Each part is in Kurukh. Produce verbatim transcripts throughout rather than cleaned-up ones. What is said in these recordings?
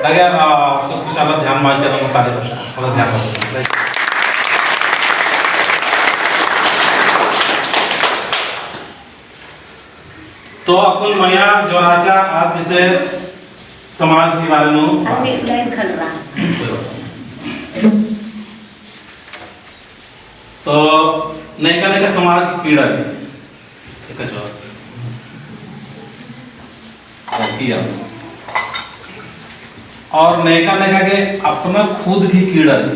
अगर, आ, कुछ, कुछ अलग ध्यान मा चलन बता दे, अलग ध्यान मा। तो अक्कुन मया जोराचा आज जैसे समाज के बारे में अभी लाइन खंडरा। तो नयका नयका समाज की पीड़ा है। एक जवाब। किया। और नयका नयका के अपना खुद की पीड़ा है।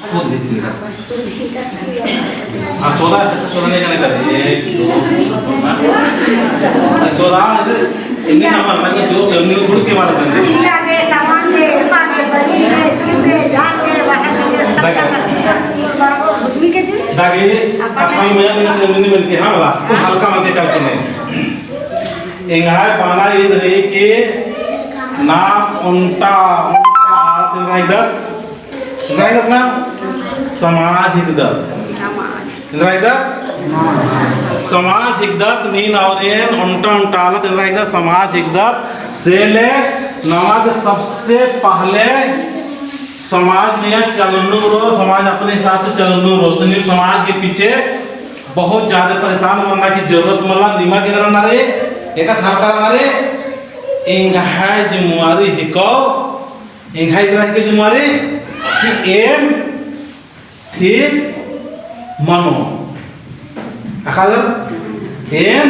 खुद की पीड़ा। हाँ, चौदह, चौदह नयका नयका के। एक, दो, हाँ? चौदह, इन्हें ना मारना कि जो करने को खुद के मारा था। दागे, कथा में मेरा दिन तो नहीं बनती, हाँ, वाला, कुछ हल्का मत कर सुने। एंग्है बअना ईद रई कि नाम ओन्टा, ओन्टा आलत एन्दरा हिकदत, एन्दरा हिकदत नाम समाज हिकदत। एन्दरा हिकदत समाज हिकदत, नीन और एन ओन्टा, ओन्टा आलत एन्दरा हिकदत समाज हिकदत। से ले नमाज सबसे पहले समाज में चलनु रओ, समाज अपने हिसाब से चलनु रओ। से नीम समाज के पीछे बहुत ज्यादा परेशान मन्ना की जरूरत मला। निमा के एन्दरा रई, एकासे हल्का रई, एंग्है जिम्मेवारी हिको, एंग्है एन्दरा हिके जिम्मेवारी कि एन ठीक मनो। अख़दर एन,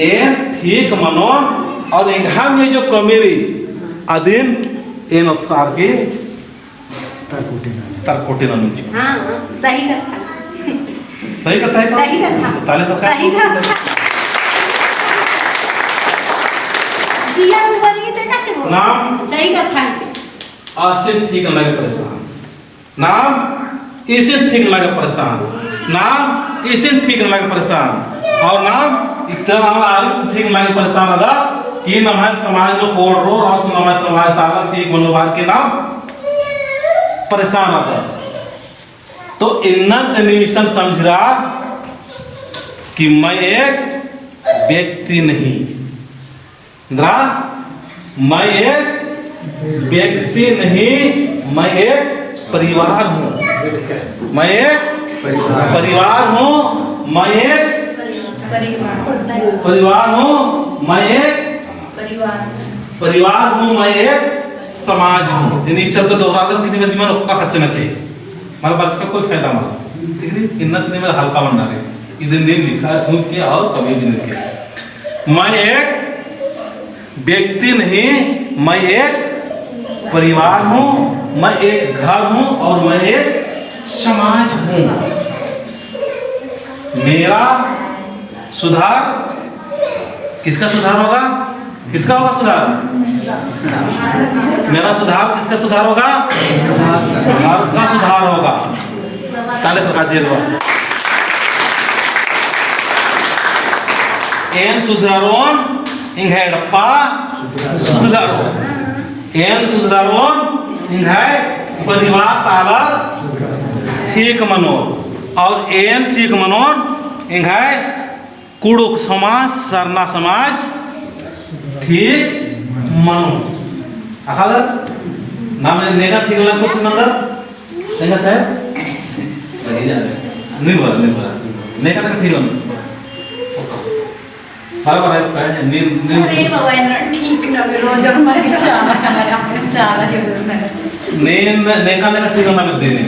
एन ठीक मनो और एंग्है में जो कमी रई, अदिन एन ओथरअर की तरकोटी नना। तरकोटी नना जी। हाँ, हाँ, सही कत्था। सही कत्था है? सही कत्था। ताले तो सही कत्था। जिया ऊपर ही तो कैसे बोल? नाम? सही कत्था है। आसिफ ठीक नना गे परेशान। नाम इसिन ठीक नना गे परेशान। नाम इसिन ठीक नना गे परेशान। और नाम इतना नाम आरिफ ठीक नना गे परेशान रअदत कि नम्है समाज में कोड़ रओ और नम्है समाज ता आलर ठीक मनो बअर की नाम परेशान रअदत। तो इन्ना तनी मिशन समझरा कि मैं एक व्यक्ति नहीं। एन्दरा, मैं एक व्यक्ति नहीं, मैं एक परिवार हूँ। मैं एक परिवार हूँ, मैं एक परिवार हूँ, मैं एक परिवार हूँ, मैं एक समाज हूँ। इन्नी चलते दोहरादन कि निमा जिमन ओक्का खच्चना चाहिए। मला बरचका कोई फायदा मल। ठीक है? इन्ना तनी मला हल्का मन्ना रई। इदिन नीम लिखा हूँ के और कभी भी लिखे। मैं एक व्यक्ति नहीं, मैं एक परिवार हूँ, मैं एक घर हूँ और मैं एक समाज हूँ। मेरा सुधार किसका सुधार होगा? किसका होगा सुधार? मेरा सुधार किसका सुधार होगा? आपका सुधार होगा। ताले सरकार जी बस। एन सुधरारोन, एंग्है एड़पा सुधरारोन। एन सुधरारोन, एंग्है परिवार ता आलर ठीक मनोर। और एन ठीक मनोन, एंग्है कुँड़ुख़ समाज, सरना समाज ठीक मनो। अख़दर, नाम ने-, नेका ठीक नना कुछ नंदर? नेका साहब? नहीं बोला, नहीं बोला। नेका, नेका ठीक नना। बार बार आयो, कहे, नीम, नीम। अरे बाबा, एन्दरा ठीक ना, रोज और मर के चाला, अपने चाला के बोल में। नीम, नेका, नेका ठीक नना देने।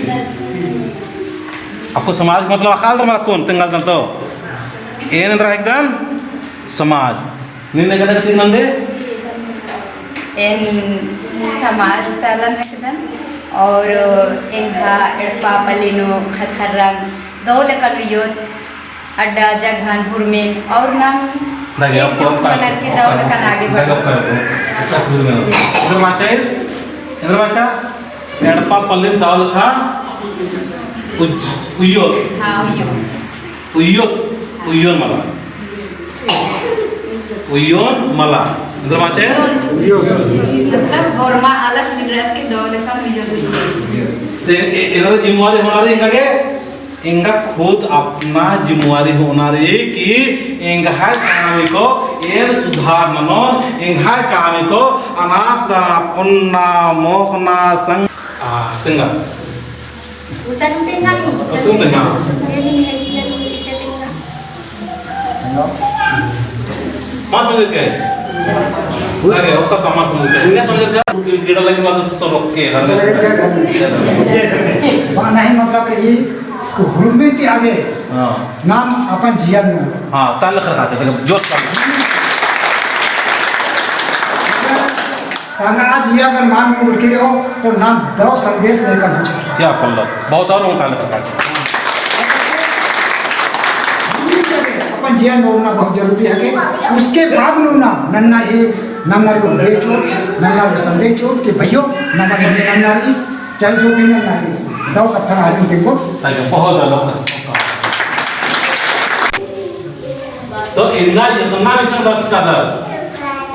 आपको समाज मतलब अख़दर मला कोन, तेंगल दन तो। एन एन्दरा हिकदन समाज। नीन एका ठीक नंदे? एन समाज ता आलर हिकदन और एंग्है एड़पा पल्ली नू ख़द्द ख़र्रन दव लेकन उइयोत अड्डा जगहन हुरमिन और नाम दागे एक आपको जुट आपका, मनर के दव लेकन आगे बढ़ो। दागे आपका, आपका हुरमिन। इधर बाचा, इधर बाचा। एड़पा पल्लिन दव लेखा उज-, उइयोत। हाँ, उइयोत। उइयोत, उइयोन मला। उइयोन मला। इधर बाचा? मतलब, होरमा आलस मिनरत के दव लेखा उइयोत। ते ए-, इधर जिम्मेवारी होना रई एंगा गे? एंगा खुद अपना जिम्मेवारी होना रई कि एंग्है काम को एन सुधार ननोन, एंग्है काम को अनाप शनाप ओन्ना, मोख़ना, संग-, आ, तेंगा। उसन तेंगा नहीं। उसन तेंगा। मस्त समझ के? लगे, ओका तो मस्त समझ के। इन्हें समझ के? क्रीड़ा लगी बात तो सब ओके, धर्मेश। बा नहीं, मतलब कि हुरमी ती आगे हाँ। नाम अपन जिया में। हाँ, ताल खरका से, जोर से। तांगा आज ये अगर मान में उठ के रहो, तो नाम दव संदेश लेकर हम चलते हैं। क्या फल लो? बहुत और होता है प्रकाश। अपन जिया में उड़ना बहुत जरूरी है कि उसके बाद में ना नन्ना ही, नन्ना को देश चोट, नन्ना को संदेश चोट कि भइयो, नन्ना ही, नन्ना ही, चल जो भी नन्ना ही, दव कत्था आदमी तेरे को। अच्छा, बहुत ज्यादा। तो इन्ना जितना भी संघर्ष का दर,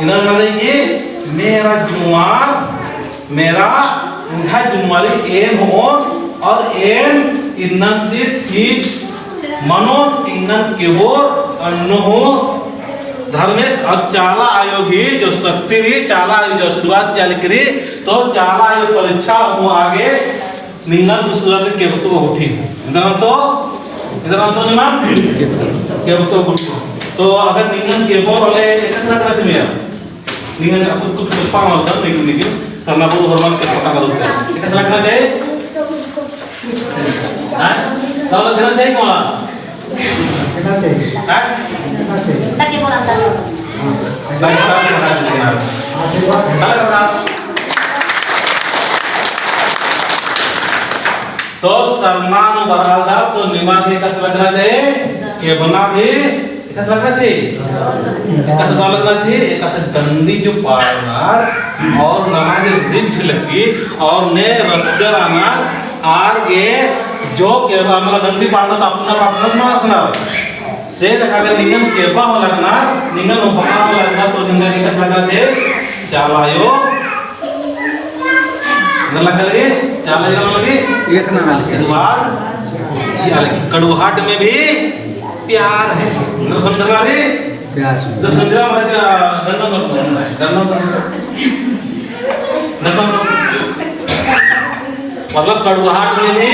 इन्ना नहीं कि मेरा जुआर, मेरा उंधा जुआरी एन होन और एन इन्नन ती ठीक मनोन, इन्नन केबोर अन्नो हो धर्मेस और चाला आयो ही जो शक्ति रई, चाला आयो जो आशीर्वाद चिआ लगी रई, तो चाला आयो परीक्षा हो आगे निंगन दूसरा रे केबतो उठी। इधर तो, इधर तो निमन केबतो उठी। तो अगर निंगन केबो होले एकासे लगना चाहिए। निंगन कुछ कुछ पा मत कर, लेकिन, लेकिन सरना बोल होरमल के पता कर देते हैं। एकासे लगना चाहिए? हाँ? तो लगना चाहिए कौन? कितना चाहिए? हाँ? कितना चाहिए? ताकि बोला था। हाँ। ताकि बोला था। आशीर्वाद है। ताकि बोला। तो सरना नू बरआलदर तो निमा के एकासे लगना चाहिए, केबना भी एकासे लगना चाहिए, एकासे दव लगना चाहिए, एकासे डंडी जो पाड़नर और नमा गे रिझ लगी और ने रसगर आनर आर गे जो केबा, मतलब डंडी पाड़ना तो अपना पाड़ना मानसनर। से लेखा अगर निंगन केबा हो लगना, निंगन बहा हो लगना, तो निंगन एकासे लगना चाहिए, चाला आयो। इधर लग करके, चाला आयो लगी। आशीर्वाद चिआ लगी। कड़ुहाट में भी प्यार है। इधर समझना रे? प्यार से। तो समझना मतलब, डंडा मत, डंडा मत। मतलब कड़ुहाट में भी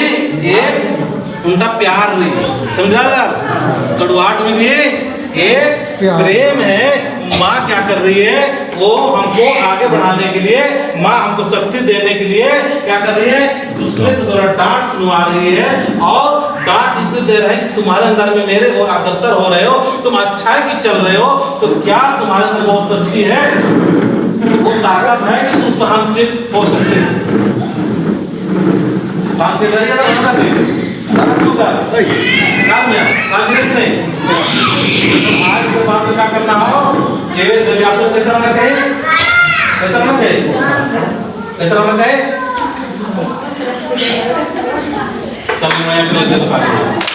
एक उनका प्यार नहीं, समझा ना? कड़ुहाट में भी एक प्यार। प्रेम है। माँ क्या कर रही है? वो हमको आगे बढ़ाने के लिए, माँ हमको शक्ति देने के लिए क्या कर रही है? दूसरे को थोड़ा डांट सुनवा रही है और डांट इसलिए दे रहे हैं कि तुम्हारे अंदर में मेरे और अग्रसर हो रहे हो, तुम अच्छाई की चल रहे हो, तो क्या तुम्हारे अंदर वो शक्ति है, वो ताकत है कि तुम सहनशील हो सकते हो? सहनशील रहिए ना, ना रहिए। सहन क्यों कर? सहन में, सहनशील नहीं। आज के बाद में क्या करना हो? ये जब आपको कैसा रहना चाहिए? कैसा रहना चाहिए? कैसा रहना चाहिए? चलो, मैं अपने को बता दूँ।